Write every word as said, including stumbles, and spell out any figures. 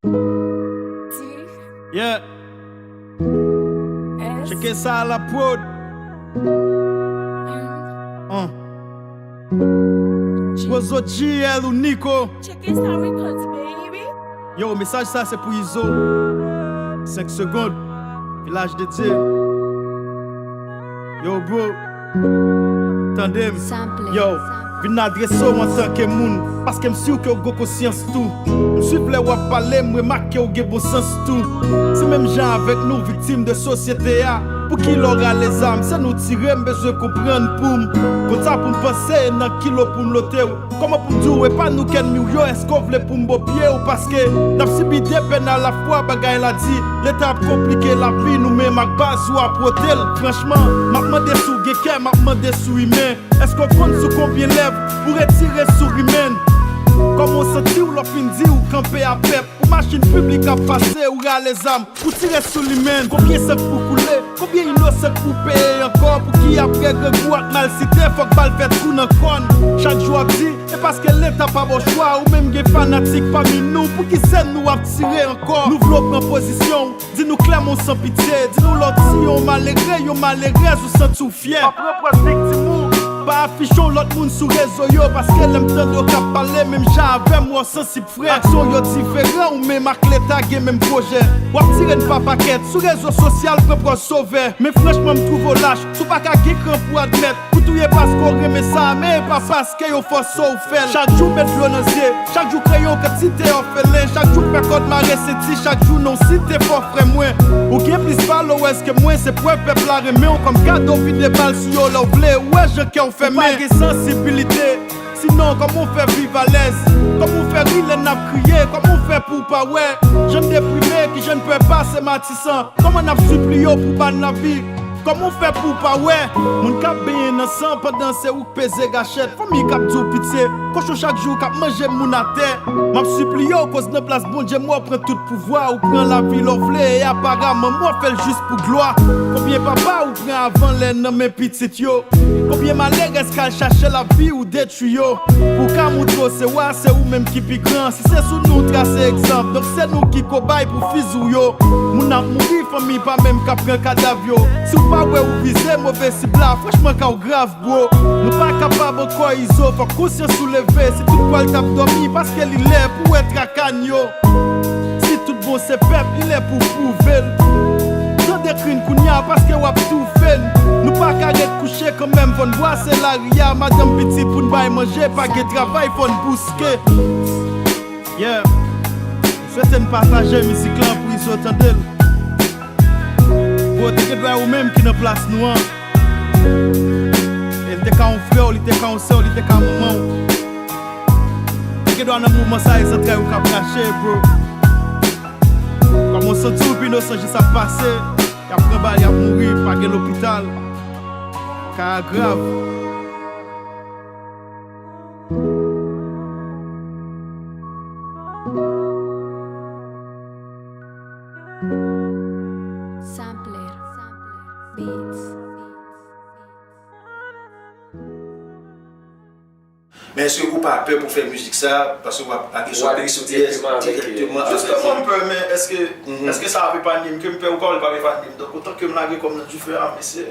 Yeah. Cheke sa la prod. An. Wozo G L ou Nico. Yo, mesaj sa se pou Izo. Senk segonn. Vilaj de Dye. Yo, bro. Tande m. Yo, vin adrese w antanke moun. Paske m si ke w gon konsyans tou. M swiv lè w ap pale, m remake w gen bon sans tou. Se menm jan avèk nou, viktim de sosyete a. Poukilè w rale zam, se nou tire, m bezwen konprann pou m konn sa pou m panse, nan ki lo pou m lote w. Kòman pou m di w, e pa nou k ènmi w yo, èske w vle pou m bo pye w? Paske n ap sibi de pèn alafwa, bagay la di, leta ap konplike lavi nou menm ak baz ou ap wote l. Franchman, m ap mande si w gen kè, m ap mande si w imen. Èske w konn sou konbyen lèv ou retire souri menn? Kòman w santi w lè w fin di w kanpe a pèp? Ou machin piblik ap pase, ou rale zam, ou tire sou li menn. Konbyen san k pou koule? Konbyen inosan k pou peye ankò? Pouki apre grangou ak malsite, fòk bal fè twou nan kòn? Chak jou ap di, e paske leta pa ba w chwa, ou menm gen fanatik pami nou, pouki se nou ap tire ankò? Nou vle w pran pozisyon w, di nou klèman w san pitye, di nou lè w tiye yon malere, yon malerèz, ou santi w fyè. Pa pran pòz viktim ou, pa afiche yon lòt moun sou rezo yo, paske lè m tande w k ap pale menm jan avè m, w sansib frè. Aksyon yo diferan, ou menm ak leta gen menm pwojè. W ap tire n pa pakèt, sou rezo sosyal pran pòz sovè. Men franchman m twouve w lach, si w pa ka gen kran pou admèt. Ou touye paske w renmen sa, men e pa paske yo fòse w fè l. Chak jou met dlo nan zye, chak jou kreye yon kantite òfelen, chak jou fè kòd mare senti, chak jou non w site fò frè mwen. Ou gen plis followers ke mwen, se prèv pèp la renmen w kòm kado, vide bal sou yo lè w vle, ou wè jan kè w fèmen. Ou pa gen sansibilite, sinon kòman w fè viv alèz? Kòman w fè ri lè n ap kriye? Kòman w fè pou w pa wè jan n deprime, kijan n pè pase Matisan? Kòman n ap sipliye w pou ban lavi? Kòman w fè pou w pa wè moun k ap benyen nan san pandan se ou k peze gachèt? Fanmi k ap di w pitye, kochon chak jou k ap manje moun atè. M ap sipliye w koz nan plas Bondye m wè w pran tout pouvwa, ou pran lavi lè w vle e aparaman m wè w fè l jis pou glwa. Konbyen papa ou pran avan lè nan men pitit yo? Konbyen malerèz k al chache lavi ou detwi yo? Pou w ka montre w se wa, se ou menm ki pi gran. Si se sou nou w trase egzanp, donk se nou ki kobay pou fizi w yo. Moun ap mouri, fanmi pa menm ka pran kadav yo. Si w pa wè ou vize move sib la, franchman ka w grav, bro. Nou pa kapab ankò Izo, fòk konsyans ou leve. Si tout pwal t ap dòmi, paske li lè pou wè traka n yo. Si tout bon se pèp, li lè pou pwouve l. Tande kri n kounye a, paske w ap toufe n. Nou pa ka ret kouche kanmenm, fò n bwase lari a. Madanm, pitit pou n bay manje, pa gen travay, fò n bouske. Yeah. M swete n pataje mizik lan pou Izo tande l. Bro, te gen dwa ou menm ki nan plas nou an. E li te ka yon frè w, li te ka yon sè w, li te ka manman w. Te gen dwa nan moman sa e zantray ou k ap rache, bro. Kòman w santi w pi inosan jis ap pase, y ap pran bal, y ap mouri, pa gen lopital. Ka a grav. Sampler Beats. Men èske ou pa pè pou fè mizik sa, paske w ap adrese w direkteman avèk yo? Jisteman, m pè, men èske, èske sa ap epanye m? Ke m pè ou pa wè l p ap epanye m? Donk, otan ke m lage kò m nan dife a, mesye.